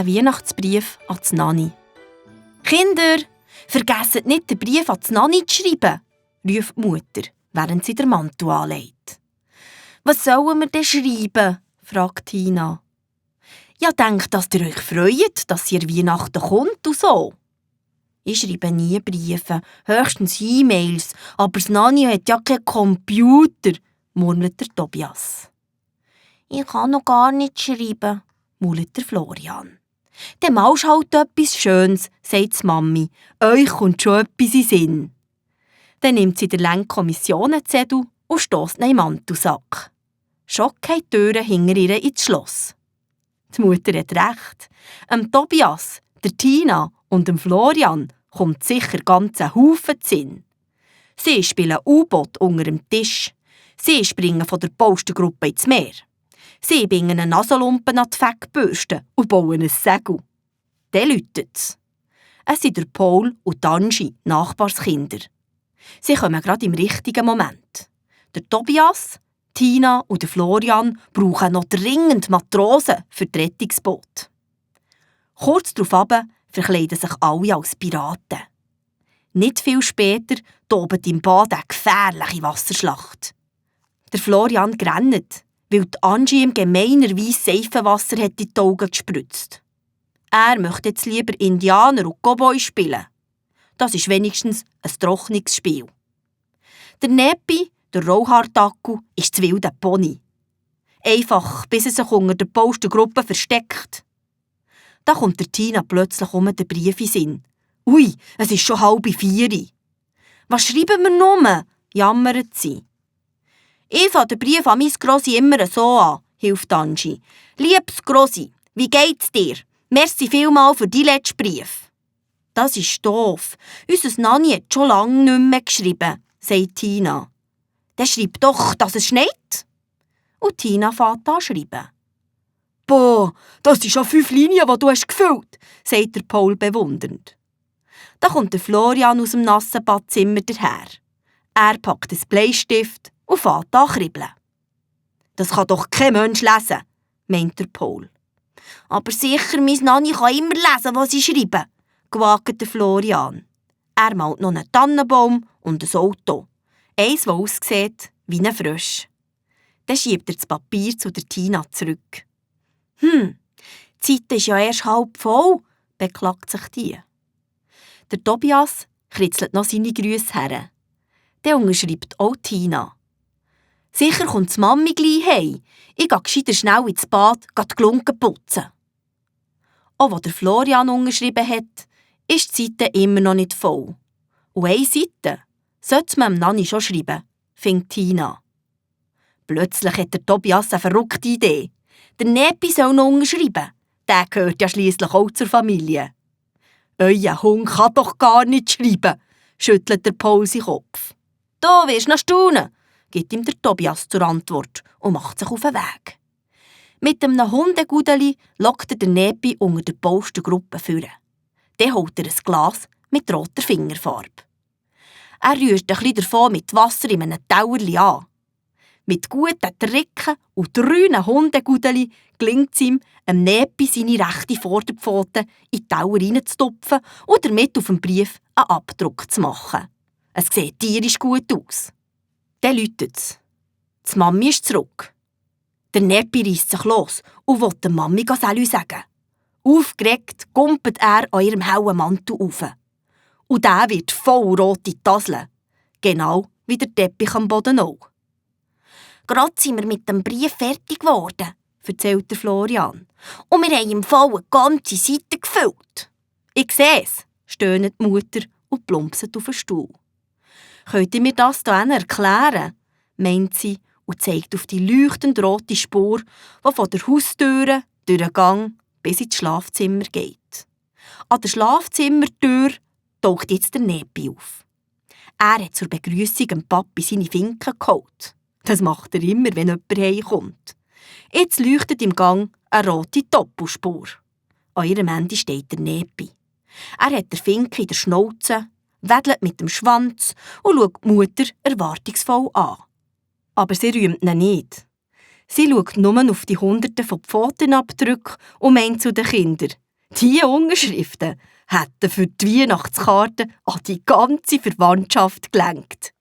einen Weihnachtsbrief an die Nanny. «Kinder, vergesst nicht, den Brief an die Nanny zu schreiben», ruft die Mutter, während sie den Mantel anlegt. «Was sollen wir denn schreiben?» fragt Tina. «Ja, denkt, dass ihr euch freut, dass ihr Weihnachten kommt und so.» «Ich schreibe nie Briefe, höchstens E-Mails, aber das Nanny hat ja keinen Computer», murmelt der Tobias. «Ich kann noch gar nicht schreiben», murmelt der Florian. «Dann malst halt etwas Schönes», sagt die Mami. «Euch kommt schon etwas in den Sinn.» Dann nimmt sie den langen Kommissionenzettel und stösst ihn in den Mantelsack. Schon gehen die Türen hinter ihr ins Schloss. Die Mutter hat recht. Tobias, der Tina und dem Florian kommt sicher ganz ein Haufen zu Sinn. Sie spielen U-Boot unter dem Tisch. Sie springen von der Postergruppe ins Meer. Sie binden eine Nasenlumpen an die Feckbürste und bauen ein Segel. Dann läutet es. Es sind der Paul und die Angie, Nachbarskinder. Sie kommen gerade im richtigen Moment. Der Tobias, Tina und der Florian brauchen noch dringend Matrosen für das Rettungsboot. Kurz darauf verkleiden sich alle als Piraten. Nicht viel später tobt im Bad eine gefährliche Wasserschlacht. Der Florian rennt, weil die Angie ihm gemeinerweise Seifenwasser hat in die Augen gespritzt. Er möchte jetzt lieber Indianer und Cowboy spielen. Das ist wenigstens ein trockenes Spiel. Der Nepi, der Rauhaartackel, ist das wilde Pony. Einfach, bis er sich unter der Postergruppe versteckt. Da kommt der Tina plötzlich der Brief in den Sinn. «Ui, es ist schon 3:30. Was schreiben wir nur?» jammert sie. «Ich fange den Brief an mein Grossi immer so an», hilft Angie. «Liebes Grossi, wie geht's dir? Merci vielmals für deinen letzten Brief.» «Das ist doof. Unser Nanny hat schon lange nicht mehr geschrieben», sagt Tina. «Dann schreib doch, dass es schneit.» Und Tina fängt an zu schreiben. «Boah, das sind schon 5 Linien, die du hast gefüllt», sagt der Paul bewundernd. Da kommt der Florian aus dem nassen Badzimmer daher. Er packt einen Bleistift und fängt an zu kribbeln. «Das kann doch kein Mensch lesen», meint der Paul. «Aber sicher, meine Nanny kann immer lesen, was ich schreibe», gewagt der Florian. Er malt noch einen Tannenbaum und ein Auto. Eins, das aussieht wie ein Frosch. Dann schiebt er das Papier zu der Tina zurück. Die Zeit ist ja erst halb voll», beklagt sich die. Der Tobias kritzelt noch seine Grüße her. Dann unterschreibt auch Tina. «Sicher kommt die Mami gleich heim. Ich gehe gescheiter schnell ins Bad, die Glunken putzen.» Auch als der Florian unterschrieben hat, ist die Seite immer noch nicht voll. Und eine Seite sollte man dem Nanny schon schreiben, findet Tina. Plötzlich hat der Tobias eine verrückte Idee. Der Nepi soll noch unterschreiben. Der gehört ja schliesslich auch zur Familie. «Euer Hund kann doch gar nicht schreiben», schüttelt der Paul seinen Kopf. «Du wirst noch staunen», gibt ihm der Tobias zur Antwort und macht sich auf den Weg. Mit einem Hundegudeli lockt er den Nepi unter der Postergruppe führen. Dann holt er ein Glas mit roter Fingerfarbe. Er rührt ein bisschen davon mit Wasser in einem Tauerli an. Mit guten Tricken und 3 Hundegudeli gelingt es ihm, einem Nepi seine rechte Vorderpfote in die Tauer reinzutupfen und damit auf dem Brief einen Abdruck zu machen. Es sieht tierisch gut aus. Dann läutet es. Die Mami ist zurück. Der Nepi reisst sich los und will der Mami Salut sagen. Aufgeregt gumpelt er an ihrem hellen Mantel auf. Und der wird voll rote Tasseln. Genau wie der Teppich am Boden auch. «Gerade sind wir mit dem Brief fertig geworden», erzählt der Florian. «Und wir haben im Fall eine ganze Seite gefüllt.» «Ich sehe es», stöhnt die Mutter und plumpset auf den Stuhl. «Könnt ihr mir das hier erklären?» meint sie und zeigt auf die leuchtend rote Spur, die von der Haustür durch den Gang bis ins Schlafzimmer geht. An der Schlafzimmertür taucht jetzt der Nepi auf. Er hat zur Begrüßung dem Papi seine Finken geholt. Das macht er immer, wenn jemand heimkommt. Jetzt leuchtet im Gang eine rote Doppelspur. An ihrem Ende steht der Nepi. Er hat den Finken in der Schnauze, wedelt mit dem Schwanz und schaut die Mutter erwartungsvoll an. Aber sie rühmt ihn nicht. Sie schaut nur auf die Hunderten von Pfotenabdrücken und meint zu den Kindern: Diese Unterschriften hätten für die Weihnachtskarte an die ganze Verwandtschaft gelenkt.